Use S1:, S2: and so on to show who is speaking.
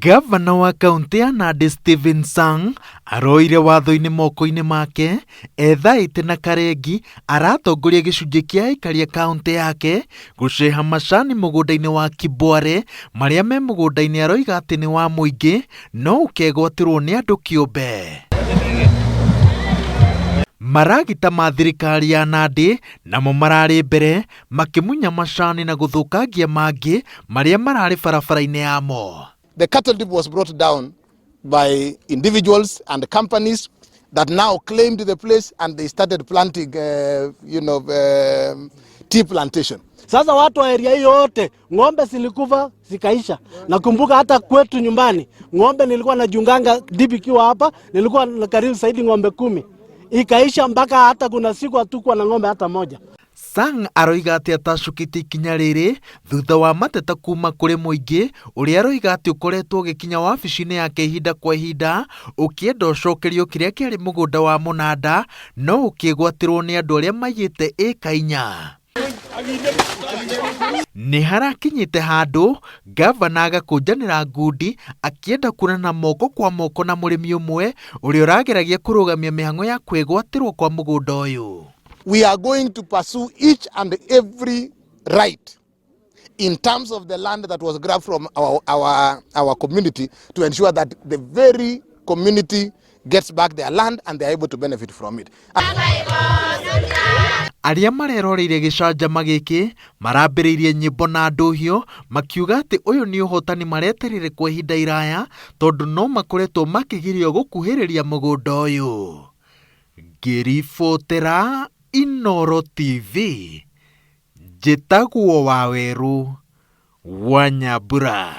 S1: Ngavana wa kaũntĩ ya Nandi Stephen Sang aroire watho-inĩ moko-inĩ make ethaĩte na karengi aratongoria gĩcunjĩ kĩa aikari a kaũntĩ yake gũceha macani mũgũnda-inĩ wa Kibware marĩa me mũgũnda-inĩ aroiga atĩ nĩ wa mũingĩ no ũkegwatĩrwo nĩ andũ kĩũmbe. Maragita ma thirikari ya Nandi namo mararĩ mbere makĩmunya macani na gũthũkangia mangĩ marĩa mararĩ barabara-inĩ yamo.
S2: The cattle dip was brought down by individuals and companies that now claimed the place and they started planting, tea plantation.
S3: Sasa watu wa area hii yote ng'ombe zilikufa zikaisha. Nakumbuka hata kwetu nyumbani ng'ombe nilikuwa nachunganga dip ikiwa hapa, nilikuwa na karibu zaidi ng'ombe 10 ikaisha, mpaka hata kuna siku hatukuwa na ng'ombe hata moja.
S1: Sang aroiga atĩ atacũkĩtie ikinya rĩrĩ thutha wa mateta kuma kũrĩ mũingĩ ũrĩa aroiga atĩ ũkoretwo ũgĩkinya wabici-inĩ yake ihinda kwa ihinda ũkĩenda ũcokerio kĩrĩa kĩarĩ mũgũnda wa mũnanda no ũkĩgwatĩrwo nĩ andũ arĩa maiyĩte ĩka 4. Nĩ harakinyĩte handũ ngavana agakũnjanĩra ngundi akĩenda kuonana moko kwa moko na mũrĩmi ũmwe ũrĩa ũrageragia kũrũgamia mĩhang'o ya kwĩgwatĩrwo kwa mũgũnda ũyũ.
S2: We are going to pursue each and every right in terms of the land that was grabbed from our community to ensure that the very community gets back their land and they are able to benefit from it.
S1: Arĩa mareroreire gĩcanjama gĩkĩ marambĩrĩirie nyĩmbo na ndũhio makiuga atĩ ũyũ nĩ ũhotani maretereire kwa ihinda iraya tondũ no makoretwo makĩgirio gũkuhĩrĩria mũgũnda ũyũ. Ngĩribotera Inooro TV, njĩtagwo Wawerũ wa Nyambura.